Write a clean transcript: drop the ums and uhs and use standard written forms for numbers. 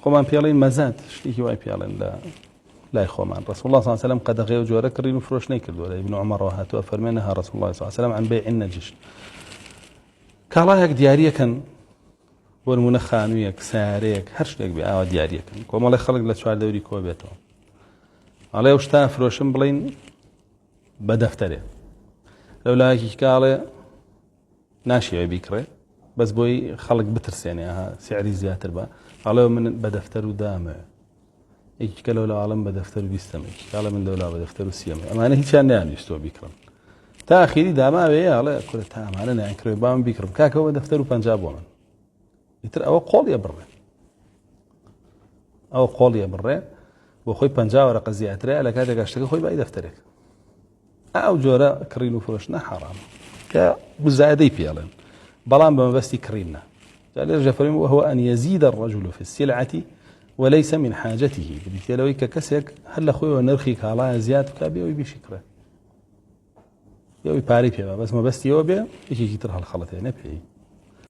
خۆمان پێڵین مەزاد شتێکی وای پێڵێن لە لای خۆمان رسول الله صلی الله علیه وسلم قەدەغەی و جۆرە کڕین و فرۆشتنەی کردووە لە ابن عمر هاتووە فەرمێ نهى رسول الله صلی الله علیه وسلم عن بيع النجش کاڵایەک دیاریەکەن بۆ نمونە خانوویەک سارەیەک هەر شتێک بێ ئاوا دیاریەکەن کۆمەڵی خەڵک لە چواردەوری کۆ بێتەوە ئەڵێ و شتا فرۆشم بڵین بە دەفتەرێ لەو لایەکی کاڵێ ناشیەوێ بیکڕێ بەس بۆی خەڵک بترسێنێ ها سعری زیاتر بە ئەڵێ من بە دەفتەر و دامە یەکیکە لەولا ئاڵم بە دەفتەر و بیستەمە یەکیکاڵە من لەولا بە دەفتەر و سیەمە ئەمانە هیچیان نیانویستەوە بیکڕن تا ئەخیری داماوێ ئەڵێ کورە تا ئەمانە نیان کرێ بام بیکڕم کاکەوە بە دەفتەر و 50 بۆ من ئیتر ئەوە قۆڵیە بڕێ ئەوە قۆڵیە بڕێ بۆ خۆی 50 وەرەقە زیاترە لە کاتێک شتەکە خۆی بای دەفتەرێک ئەو جۆرە کڕین و فرۆشتنە حەڕامە کە مزایدەی پێڵێن بەڵام بە مەبەستی کڕین نا جا لێرەش دەفەرموێ وهو أن يزيد الرجل في السلعة وليس من حاجته بریتیە لەوەی کە کەسێک هەر لە خۆیەوە نرخی کاڵایە زیاد بکە بێ ئەوی بیشی کڕێ بێ ئەوی پارەی پێ بە بەس مەبەستیەوە بێ یەکێکی تر هەڵخەڵەتێنێ پێی.